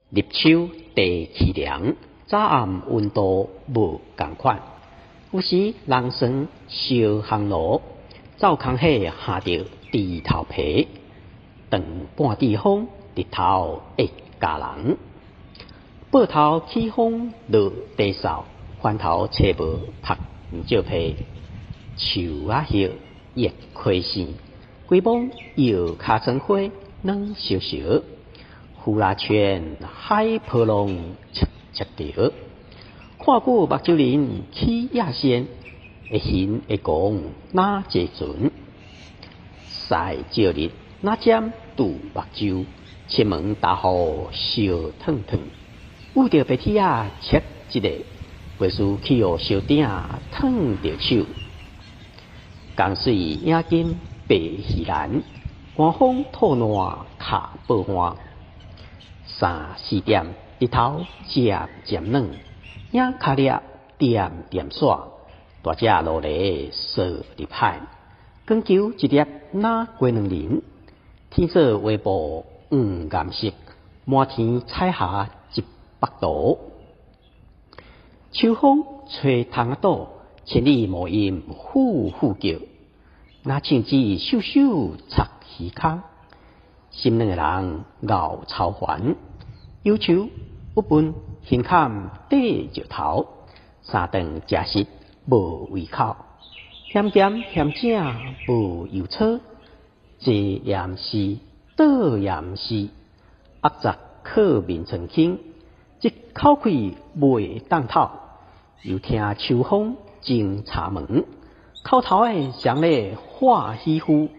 入秋地淒涼，早暗溫度無仝款。有時人酸燒烘爐，灶空火烘著豬頭皮，長半支風，日頭會咬人。報頭起風落地掃，翻頭揣無曝石皮。樹仔葉熱虧線，規摸搖尻川花軟燒燒。呼啦圈海波浪赤赤條，看久目睭仁起野線，會形會戇若坐船，曬照日若針拄目睭，出門大雨燒燙燙，遇著白鐵仔切一下，袂輸去予燒鼎燙著手。江水影金白魚欄，寒風吐爛跤布汗。三四點，日頭漸漸暖，影跤粒點點煞，大隻鱸鱺趖入海，光球一粒若雞卵仁，天色畫布黃顏色，滿天彩霞一幅圖。秋風吹窗仔倒，千里無雲呼呼叫，若像只秀秀插魚空。心軟的人𠢕操煩，憂愁鬱悶胸坎底石頭，三頓食食無胃口，嫌鹹嫌正無油醋，坐也毋是，倒也毋是，壓雜靠眠床輕，一口氣袂當唞，又聽秋風進柴門，口頭的常咧喊喜呼。